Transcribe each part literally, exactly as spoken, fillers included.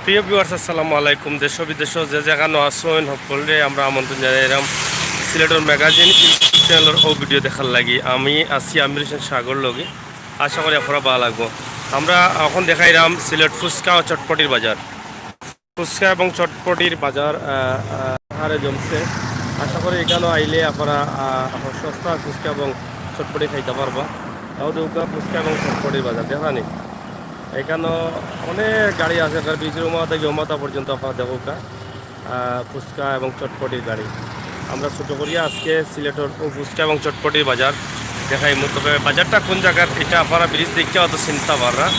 প্রিয় ভিউয়ার্স, আসসালামু আলাইকুম। দেশ ও বিদেশ যে যেখানো আছইন, সকলরে আমরা আমন্ত্রণ জানাইরাম সিলেটর ম্যাগাজিন YouTube চ্যানেলর ও ভিডিও দেখার লাগি। আমি আছি আমির হোসেন সাগর লগে। আশা করি আপনারা ভালা লাগবো। আমরা এখন দেখাইরাম সিলেট ফুচকা ও চটপটির বাজার। ফুচকা এবং চটপটির বাজার, আহ, আহ, হারে জমছে। আশা করি এখানো আইলে আপনারা, আহ, সস্তা ফুচকা এবং চটপটি খাইতা পারবা। তাও দেখউক্কা ফুচকা এবং চটপটির বাজার, দেখরানি? এখানো অনেক গাড়ি আছে, এখান বিচের উমাতা গিয়া উমাতা পর্যন্ত আপনারা দেখউক্কা, আহ, ফুচকা এবং চটপটির গাড়ি। আমরা ছোট করিয়া আজকে সিলেটর ও ফুচকা এবং চটপটির বাজার দেখাইমু। তবে বাজারটা কোন জাগার, ইটা আপনারা ব্রিজ দেখিয়া অত চিনতা পাররা।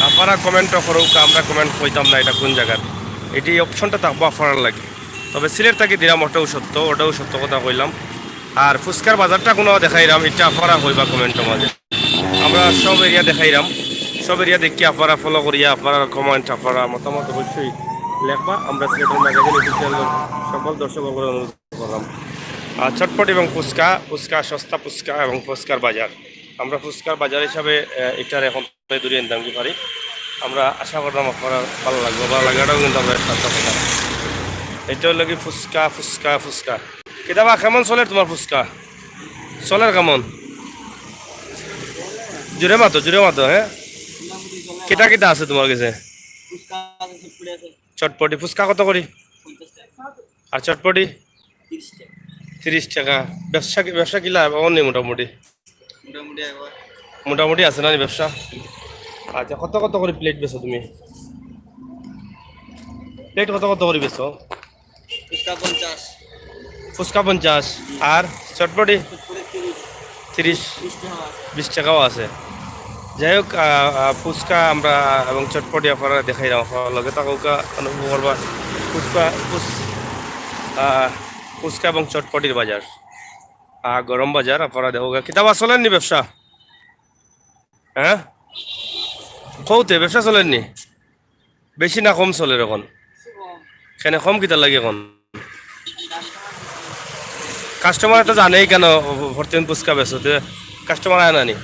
আপনারা comment করউক্কা, আমরা comment কইতাম না ইটা কোন জাগার। ইটা এই অপশনটা থাকবো আপনারার লাগি। তবে সিলেট থাকি দিরাম, ওটাও সত্য, ওটাও সত্য কথা কইলাম। আর ফুচকার বাজারটা কুনো দেখাইরাম, ইটা আপনারা কইবা comment-র মাঝে। আমরা সব এরিয়া দেখাইরাম, সব এরিয়া দেখিয়া আপনারা follow করিয়া আপনারা comment, আপনারা মতামত অবশ্যই লেখবা। আমরা সিলেটর ম্যাগাজিন YouTube চ্যানেলর সকল দর্শক বর্গরে অনুরোধ করলাম। আর চটপটি এবং ফুচকা, ফুচকা, সস্তা ফুচকা এবং ফুচকার বাজার। আমরা ফুচকার বাজার হিসাবে, আহ, ইটারে এখন ধরিয়া আনতাম কি পারি। আমরা আশা করলাম আপনারা ভালা লাগবো, ভালা লাগাটাও কিন্তু আমরা সার্থক করলাম। ইটা অইলো কি ফুচকা, ফুচকা, ফুচকা। কিতা বা, কেমন চলের তুমার ফুচকা? চলের কেমন? জুরে মাতো, জুরে মাতো, হ্যাঁ? কিতা কিতা আছে তুমার গেছে? ফুচকা আছে, চটপটি আছে। চটপটি, ফুচকা কত করি? পঞ্চাশ টাকা। আর চটপটি? তিরিশ টাকা। তিরিশ টাকা। ব্যবসা কি, ব্যবসা কিলা অনে মোটামুটি? মোটামুটি একবার। মোটামুটি আছে না নি ব্যবসা? আচ্ছা, কত কত করি প্লেট বেচো তুমি? প্লেট কত কত করি বেচো? ফুচকা পঞ্চাশ। ফুচকা পঞ্চাশ। আর চটপটি? চটপটি তিরিশ। তিরিশ। বিশ টাকা আছে। বিশ টাকাও আছে। যাই হোক, আহ, আহ, ফুচকা আমরা এবং চটপটি আপনারা দেখাইলাম, আপনারা লগে থাকউক্কা, অনুভব করবা। ফুচকা, ফুচ-, আহ, ফুচকা এবং চটপটির বাজার, আহ, গরম বাজার, আপনারা দেখউক্কা। কিতা বা চলের নি ব্যবসা? হ্যাঁ, কওতে ব্যবসা চলের নি? বেশি না কম চলের এখন? কেনে কম কিতার লাগি এখন? কাস্টমারে তো জানেই কেনে প্রতিদিন ফুচকা বেচো, তে কাস্টমার আয় না নি?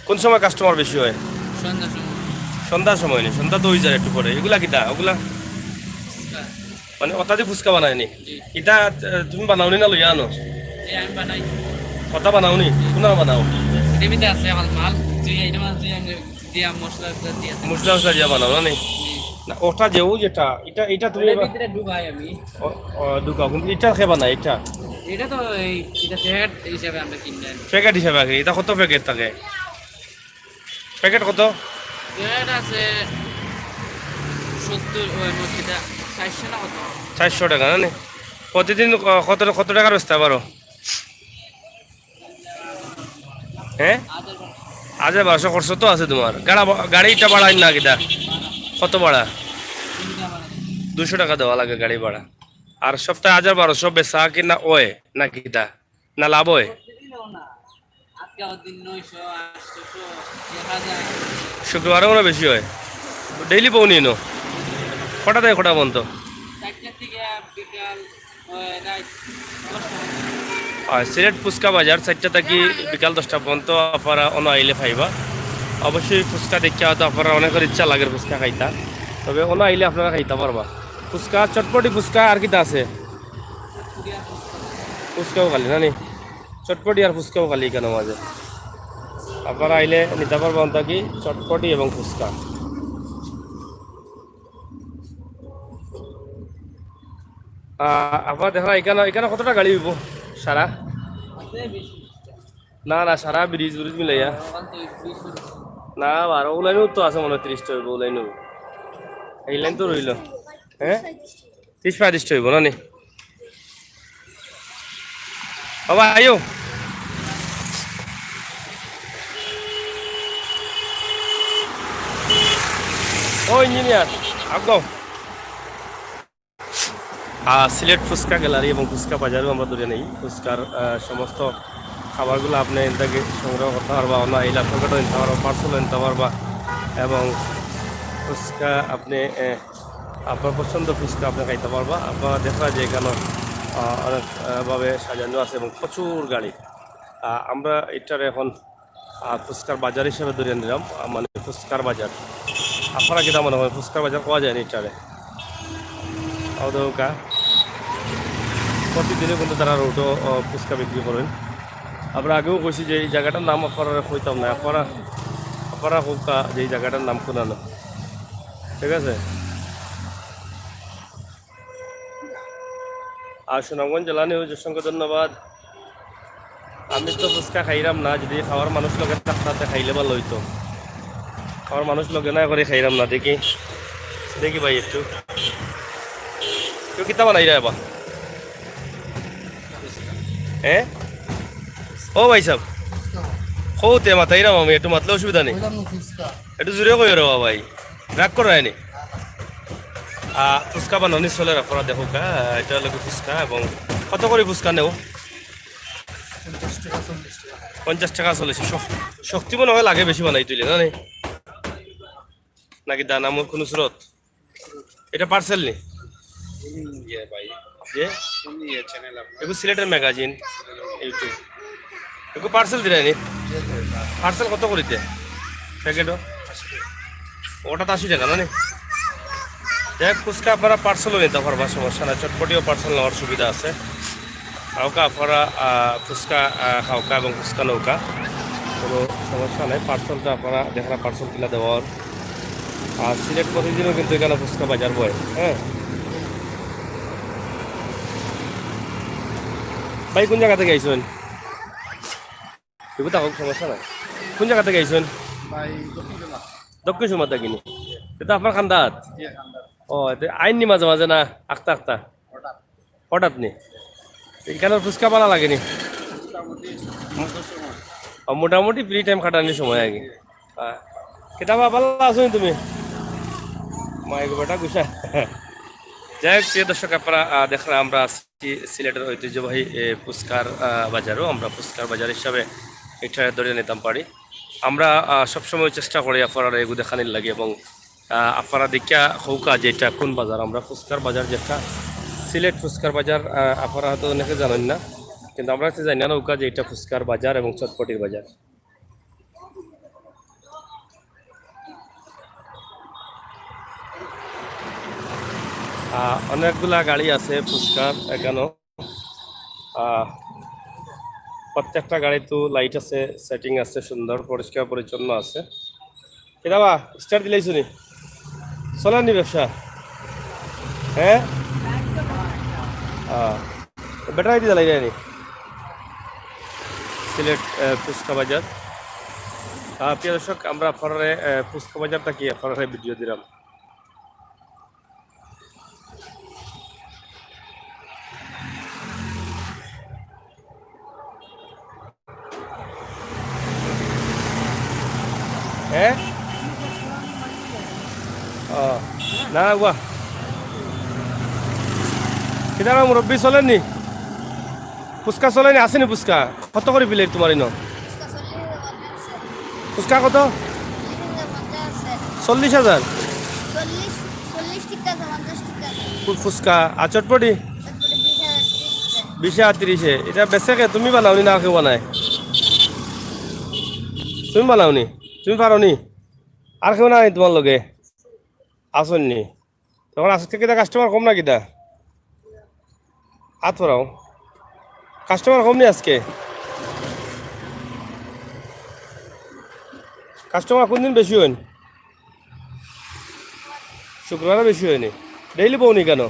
কোন সময় কাস্টমার বেশি অয়? সন্ধ্যার সময়। সন্ধ্যার সময় নি? সন্ধ্যা তো অই যায় একটু পরে। ইগুলা কিতা? ওগুলা ফুচকা। মানে ওটাদি ফুচকা বানায় নি? জি। ইটা, আহ, তুমি বানাও নি না লইয়া আনো? জি, আমি বানাই। ওটা বানাও নি? কুনার বানাও? এটার ভিতরে আছে আমার মাল। জি, এটা মাল, জি, আমি দিয়া মশলা টশলা দিয়া। মশলা টশলা দিয়া বানাও না নি? জি। না, ওটা যে, ও যেটা, এটা, এটা তুমি ওটার এবার ভিতরে ঢুকাই আমি। ও, ও, ঢুকাও, কিন্তু এটা কে বানায়, এটা? এটা তো এই, এটা প্যাকেট হিসাবে আমরা কিনি আর কি। প্যাকেট হিসাবে আগে, এটা কত প্যাকেট থাকে? প্যাকেট কত? প্যাকেট আছে সত্তর, ওই, এটা চারশো না কত? চারশো টাকা না নি? প্রতিদিন ক-, কত, কত টাকা বেচতা পারো? হ্যাঁ? হাজার বারোশো খরচ তো আছে তুমার। গাড়া-, গাড়িটা ভাড়া না কিতা? কত ভাড়া? দুইশো টাকা দেওয়া লাগে গাড়ি ভাড়া। আর সপ্তাহে হাজার বারোশো বেচা কিনা অয় না কিতা? না লাভ অয়? শুক্রবারে মনে অয় বেশি অয়। ডেইলি বও নি নো? কটা থাকি কটা পর্যন্ত? আর সিলেট ফুচকা বাজার চাইরটা থাকি বিকাল দশটা পর্যন্ত আপনারা অনো আইলে পাইবা। অবশ্যই ফুচকা দেখিয়া হয়তো আপনারা অনেকের ইচ্ছা লাগের ফুচকা খাইতা, তবে অনো আইলে আপনারা খাইতা পারবা। ফুচকা, চটপটি ফুচকা আর কিতা আছে? ফুচকাও খালি না নি? চটপটি আর ফুচকাও খালি ইখানো মাঝে। আপনারা আইলে নিতা পারবা অনো থাকি চটপটি এবং ফুচকা। আহ, আপনারা দেখরা ইখানো, ইখানো কতটা গাড়ি অইবো সারা? না, না, সারা ব্রিজ ব্রিজ মিলাইয়া। না, বারো, ও লাইনও তো আছে মনে অয়, ত্রিশটা অইবো, ও লাইনও। এই লাইন তো রইলো। হ্যাঁ? ত্রিশ পঁয়ত্রিশটা অইবো না নি? বাবা, আইও। ও ইঞ্জিনিয়ার, আগো। আহ, সিলেট ফুচকা গ্যালারি এবং ফুচকা বাজারও আমরা ধরে নেই। ফুচকার, আহ, সমস্ত খাবারগুলো আপনি এখান থেকে সংগ্রহ করতে পারবা। অনো আইলে পকেটও নিতে পারবা, পার্সেলও নিতে পারবা এবং ফুচকা আপনি, আহ, আপনার পছন্দ ফুচকা আপনি খাইতে পারবা। আপনারা দেখরা যে ইখানো, আহ, অনেক, আহ, ভাবে সাজানো আছে এবং প্রচুর গাড়ি। আহ, আমরা ইটারে এখন, আহ, ফুচকার বাজার হিসেবে ধরে নিলাম, আহ, মানে ফুচকার বাজার। আপনারা কিতা মনে করেন, ফুচকার বাজার কওয়া যায়নি ইটারে? অউ দেখউক্কা, প্রতিদিনই কিন্তু তারা রোডো, ও, ফুচকা বিক্রি করেন। আমরা আগেও কইছি যে এই জাগাটার নাম আপনারারে কইতাম না, আপনারা, আপনারা কউক্কা যে এই জাগাটার নাম কুনানো, ঠিক আছে? আর সুনামগঞ্জ জেলা নিউজ অসংখ্য ধন্যবাদ। আমি তো ফুচকা খাইরাম না, যদি খাওয়ার মানুষ লগে থাকতা তে খাইলে ভালা অইতো। খাওয়ার মানুষ লগে না করি খাইরাম না। দেখি, দেখি ভাই একটু। কেউ কিতা বানাইরা এবা? হ্যাঁ? ও ভাই সাহেব, কও তে মাতাইরাম আমি, একটু মাতলে অসুবিধা নেই। কইলাম না ফুচকা। একটু জোরে কইও রে বা ভাই, রাগ করো আইনি। আহ, ফুচকা বানানি চলের, আপনারা দেখউক্কা, আহ, ইটা অইলো ফুচকা। এবং কত করি ফুচকা নেও? পঞ্চাশ টাকা, চল্লিশ টাকা। পঞ্চাশ টাকা চল্লিশ। শক-, শক্তি মনে হয় লাগে বেশি বানাইতে অইলে, না নি? নাকি দানা মোর কোনো স্রোত? ইটা পার্সেল নি? ইয়ে ভাই, যে? ইয়ে চ্যানেল আপনার। এগু সিলেটের ম্যাগাজিন, ইউটিউব। এগু পার্সেল দিরায় নি? পার্সেল কত করিতে? প্যাকেটও? ওটা তো আশি টাকা, না নি? যাই হোক, ফুচকা আপনারা পার্সেলও নিতা পারবা, সমস্যা নাই। চটপটিও পার্সেল নেওয়ার সুবিধা আছে। খাউক্কা আপনারা, আহ, ফুচকা, আহ, খাউক্কা এবং ফুচকা নেউক্কা, কোনো সমস্যা নাই। পার্সেলটা আপনারা দেখরা, পার্সেল কিলা দেওয়া অর। আর সিলেট প্রতিদিনও কিন্তু ইখানো ফুচকা বাজার বয়, হ্যাঁ। ভাই, কোন জাগা থাকি আইছইন? এগু থাকউক, সমস্যা নাই। কোন জাগা থাকি আইছইন? ভাই, দক্ষিণ সুরমা। দক্ষিণ সুরমা থাকি নি? ইটা তো আপনার খান্দাত? জি, খান্দাত। ও, এতে আইন নি মাঝে মাঝে না, আখতা আখতা? হঠাৎ। হঠাৎ নি? ইখানর ফুচকা ভালা লাগে নি? মোটামুটি। ও, মোটামুটি ফ্রি টাইম কাটানির সময় আর কি। হ্যাঁ। কিতা বা, ভালা আছো নি তুমি? মাইগো বেটা গুসা। যাই হোক, প্রিয় দর্শক, আপনারা, আহ, দেখরা আমরা আছি সিলেটের ঐতিহ্যবাহী, এ, ফুচকার, আহ, বাজারও। আমরা ফুচকার বাজার হিসাবে ইটা ধরিয়া নিতাম পারি। আমরা, আহ, সবসময় চেষ্টা করি আপনারারে এগু দেখানির লাগি এবং, আহ, আপনারা দেখিয়া কউক্কা যে ইটা কোন বাজার। আমরা ফুচকার বাজার যেটা, সিলেট ফুচকার বাজার, আহ, আপনারা হয়তো অনেকে জানইন না, কিন্তু আমরা হচ্ছে জানি না নৌকা যে ইটা ফুচকার বাজার এবং চটপটির বাজার। আহ, অনেকগুলা গাড়ি আছে ফুচকার ইখানো। আহ, প্রত্যেকটা গাড়িত লাইট আছে, সেটিং আছে, সুন্দর পরিষ্কার পরিচ্ছন্ন আছে। কিতা বা, স্টার্ট দিলাইছো নি? চলের নি ব্যবসা? হ্যাঁ? আহ, ব্যাটারি দিয়া জ্বালাইরায় নি? সিলেট, আহ, ফুচকা বাজার। আহ, প্রিয় দর্শক, আমরা আপনারারে, আহ, ফুচকা বাজার থাকি আপনারারে ভিডিও দিরাম। হ্যাঁ? ও, না, না, গুয়া। কিতা রে মুরব্বি, চলের নি? ফুচকা চলের নি? আছে নি ফুচকা? কত করি প্লেট তুমার ইনো? ফুচকা চল্লিশ হাজার পঞ্চাশ আছে। ফুচকা কত? চল্লিশ হাজার পঞ্চাশ আছে। চল্লিশ হাজার? চল্লিশ, চল্লিশ টিকা আছে, পঞ্চাশ টিকা আছে। ফু-, ফুচকা আর চটপটি? চটপটি বিশ হাজার তিরিশ আছে। বিশ হাজার তিরিশে। ইটা বেচে কে? তুমি বানাও নি না আর কেউ বানায়? তুমি বানাও নি? তুমি পারো নি? আর কেউ নাই তুমার লগে? আছইন নি? তখন আজকে কিতা কাস্টমার কম না কিতা? আত ফরাও। কাস্টমার কম নি আজকে? কাস্টমার কোন দিন বেশি অইন? শুক্রবারে বেশি অয় নি? ডেইলি বও নি কেনে?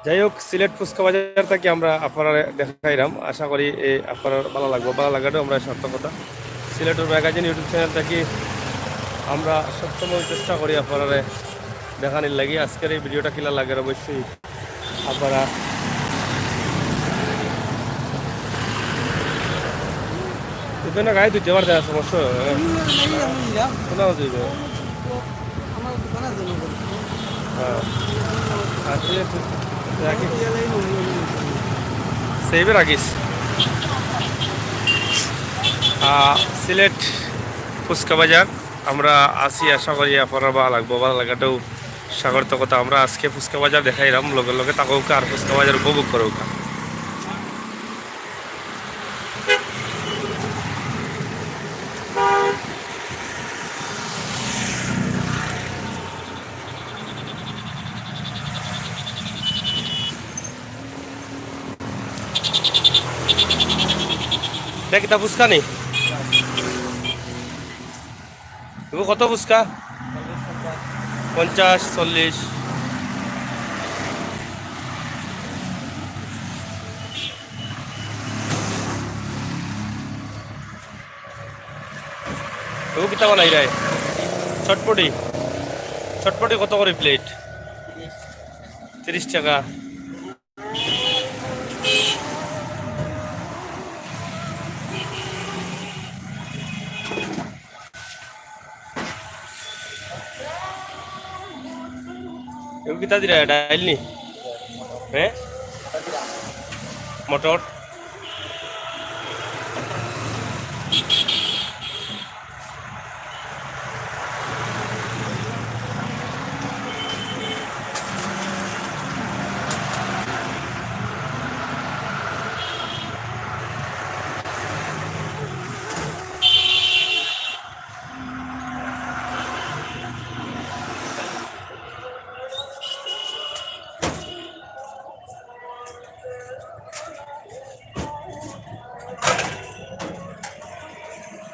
যাই হোক, সিলেট ফুচকা বাজার থাকি আমরা আপনারারে দেখাইরাম। আশা করি এ আপনারার ভালা লাগবো। ভালা লাগাটাউ আমরার সার্থকতা। সিলেটর ম্যাগাজিন YouTube চ্যানেল থাকি আমরা সবসময় চেষ্টা করি আপনারারে দেখানির লাগি। আজকের এই ভিডিওটা কিলা লাগের অবশ্যই আপনারা এখানে গায়ে ধুইতে পারতে না, সমস্যা হয়। কোথাও ধুইবে? হ্যাঁ। আচ্ছা, রাখিস। সেভে রাখিস। আহ, সিলেট ফুচকা বাজার আমরা আছি, আশা করি আপনারার ভালা লাগবো। ভালা লাগাটাউ সার্থকতা। আমরা আজকে ফুচকা বাজার দেখাইরাম, লগে লগে থাকউক্কা আর ফুচকা বাজার উপভোগ করউক্কা। কিতা ফুচকা নি? এগু কত ফুচকা? পঞ্চাশ, চল্লিশ। এগু কিতা বানাইরায়? চটপটি। চটপটি কত করি প্লেট? তিরিশ টেকা। এগু কিতা দিরা? ডাইল নি? হ্যাঁ, মটর।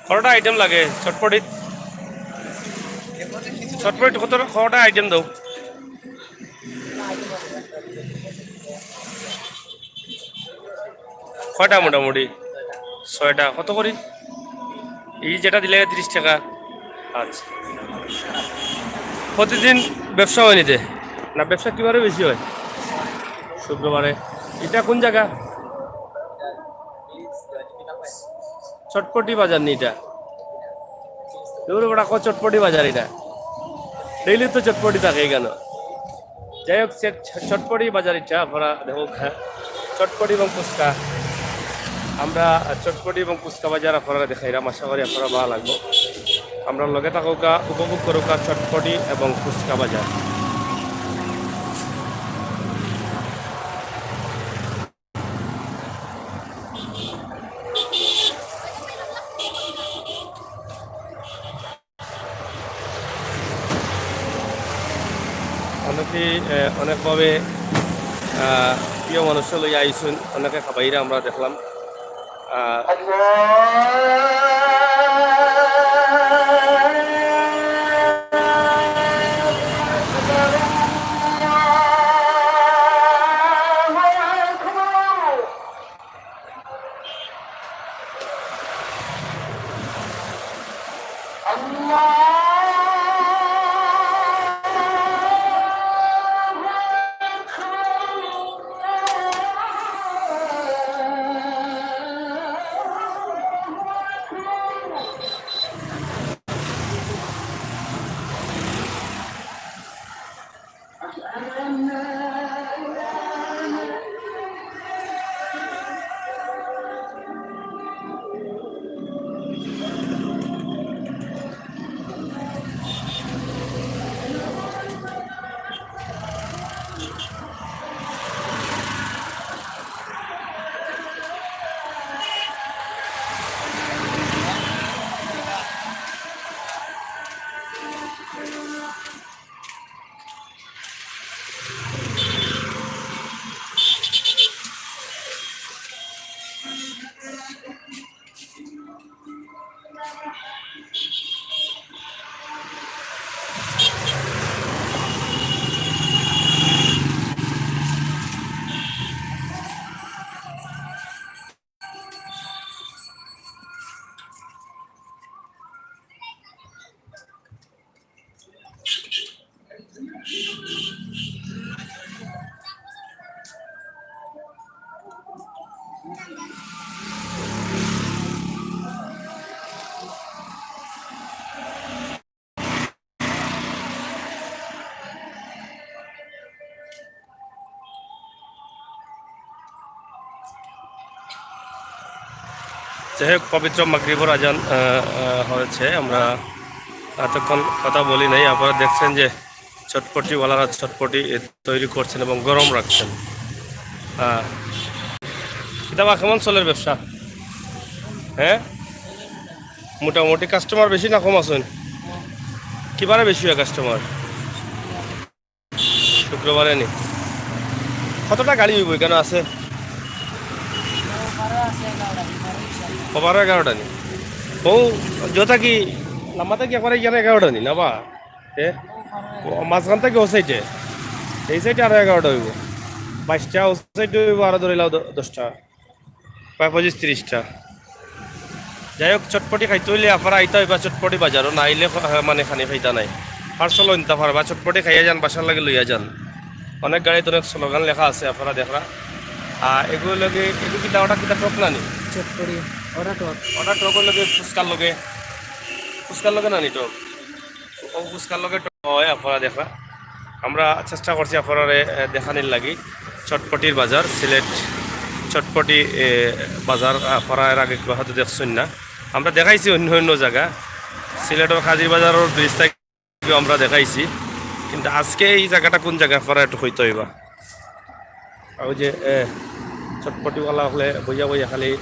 কতটা আইটেম লাগে চটপটিত? চটপটিত কত, কতটা আইটেম দেও? কয়টা মোটামুটি? ছয়টা। কত করি? এই যেটা দিলে তিরিশ টাকা। আচ্ছা, প্রতিদিন ব্যবসা হয় নি তে? না, ব্যবসা কিবারে বেশি হয়? শুক্রবারে। ইটা কোন জাগা? চটপটি বাজার নি ইটা? দূর বেটা, কো চটপটি বাজার ইটা? ডেইলি তো চটপটি থাকে কেন? যাই হোক, সে ছ-, চটপটি বাজার ইটা আপনারা দেখো, হ্যাঁ, চটপটি এবং ফুচকা। আমরা চটপটি এবং ফুচকা বাজার আপনারা দেখাইলাম, আশা করি আপনারা ভালা লাগবো। আমরা লগে থাকউক্কা, উপভোগ করউক্কা চটপটি এবং ফুচকা বাজার। অনেকে, আহ, অনেকভাবে, আহ, প্রিয় মানুষ লইয়া আইছইন, অনেকে খাবাইরা আমরা দেখলাম। আহ, যাই হোক, পবিত্র মাগরিবর আজান, আহ, আহ, হয়েছে। আমরা এতক্ষণ কথা বলি নাই। আপনারা দেখছেন যে চটপটিওয়ালারা চটপটি, এ, তৈরি করছেন এবং গরম রাখছেন। আহ, কিতা বা, কেমন চলের ব্যবসা? হ্যাঁ, মোটামুটি কাস্টমার বেশি না কম আছইন? কিবারে বেশি হয় কাস্টমার? শুক্রবারে নি। কতটা গাড়ি অইবো এখানো আছে? বারো এগারোটা নি। ও, যথা কি, লাম্বা থাকি একবারে ইয়ান এগারোটা নি না বা? এ? ও, মাঝখান থাকি ও সাইডে। এই সাইডে আরো এগারোটা অইবো। বাইশটা ও সাইডে অইবো, আরো ধরিলাও দ-, দশটা। প্রায় পঁচিশ তিরিশটা। যাই হোক, চটপটি খাইতে অইলে আফারা আইতা অইবা চটপটি বাজারো, না আইলে খ-, মানে খানি পাইতা নায়। পার্সেলও নিতা পারবা, চটপটি খাইয়া যান, বাসার লাগি লইয়া যান। অনেক গাড়িত অনেক স্লোগান লেখা আছে, আফারা দেখরা। আর এগুলো লগে, এগুলো কিতা, ওটা কিতা টক না নি? চটপটি, ওটা টক। ওটা টকর লগে, ফুচকার লগে, ফুচকার লগে না নি টক? ও ফুচকার লগে টক অয়, আফারা দেখরা। আমরা চেষ্টা করছি আফারারে, এ, দেখানির লাগি চটপটির বাজার, সিলেট চটপটি, এ, বাজার, আফারা এর আগে কেউ হয়তো দেখছইন না। আমরা দেখাইছি অন্য অন্য জাগা, সিলেটর কাজির বাজারর ব্রিজ থাকি আমরা দেখাইছি, কিন্তু আজকে এই জাগাটা কোন জাগা আফারা একটু কইতা অইবা। আর ওই যে, এ, চটপটিওয়ালা অকলে বইয়া বইয়া খালি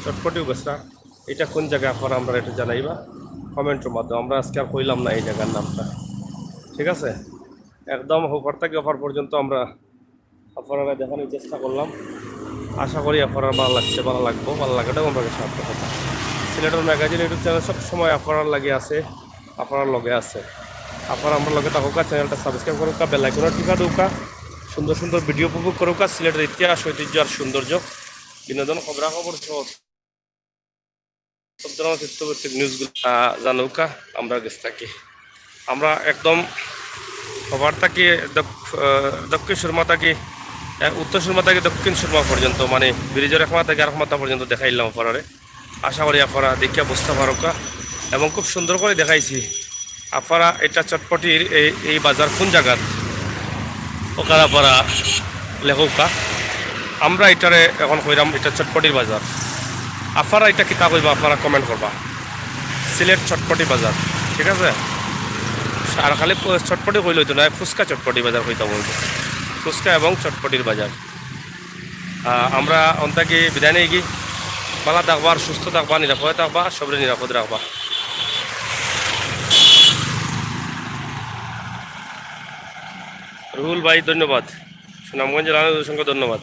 চটপটিও বেচরা, এটা কোন জাগা আফারা আমরারে একটু জানাইবা কমেন্টর মাধ্যমে। আমরা আজকে আর কইলাম না এই জাগার নামটা, ঠিক আছে? একদম ওপার থাকি ওপার পর্যন্ত আমরা আফারারে দেখানির চেষ্টা করলাম। আশা করি আফারার ভালা লাগছে, ভালা লাগবো, ভালা লাগাটাও আমরার কাছে সার্থকতা। সিলেটর ম্যাগাজিন YouTube চ্যানেল সব সময় আফারার লাগি আছে, আফারার লগে আছে। আফারা আমরার লগে থাকউক্কা, চ্যানেলটা সাবস্ক্রাইব করউক্কা, বেল আইকনও টিপা দেউক্কা, সুন্দর সুন্দর ভিডিও উপভোগ করউক্কা, সিলেটের ইতিহাস, ঐতিহ্য আর সৌন্দর্য, বিনোদন, খবরাখবর সহ সব ধরনের তথ্যভিত্তিক নিউজগুলো, আহ, জানউক্কা আমরার গেছ থাকি। আমরা একদম ওপার থাকি দক-, আহ, দক্ষিণ সুরমা থাকি, আহ, উত্তর সুরমা থাকি দক্ষিণ সুরমা পর্যন্ত, মানে ব্রিজর এক মাথা থাকি আরক মাথা পর্যন্ত দেখাইলাম আফারারে। আশা করি আফারা দেখিয়া বুঝতা পারউক্কা এবং খুব সুন্দর করি দেখাইছি। আফারা এটা চটপটির এই, এই বাজার কোন জাগাত? ওখানে আফারা লেখউক্কা। আমরা এটারে এখন কইরাম, এটা চটপটির বাজার। আফারা এটা কিতা কইবা, আফারা কমেন্ট করবা। সিলেট চটপটি বাজার, ঠিক আছে? আর খালি প-, চটপটি কইলে অইতো নায়, ফুচকা চটপটি বাজার কইতা অইবো। ফুচকা এবং চটপটির বাজার। আহ, আমরা অন থাকি বিদায় নেইগি। ভালা থাকবা, সুস্থ থাকবা, নিরাপদে থাকবা, সবরে নিরাপদ রাখবা। রুহুল ভাই, ধন্যবাদ। সুনামগঞ্জের আনন্দ সঙ্গে ধন্যবাদ।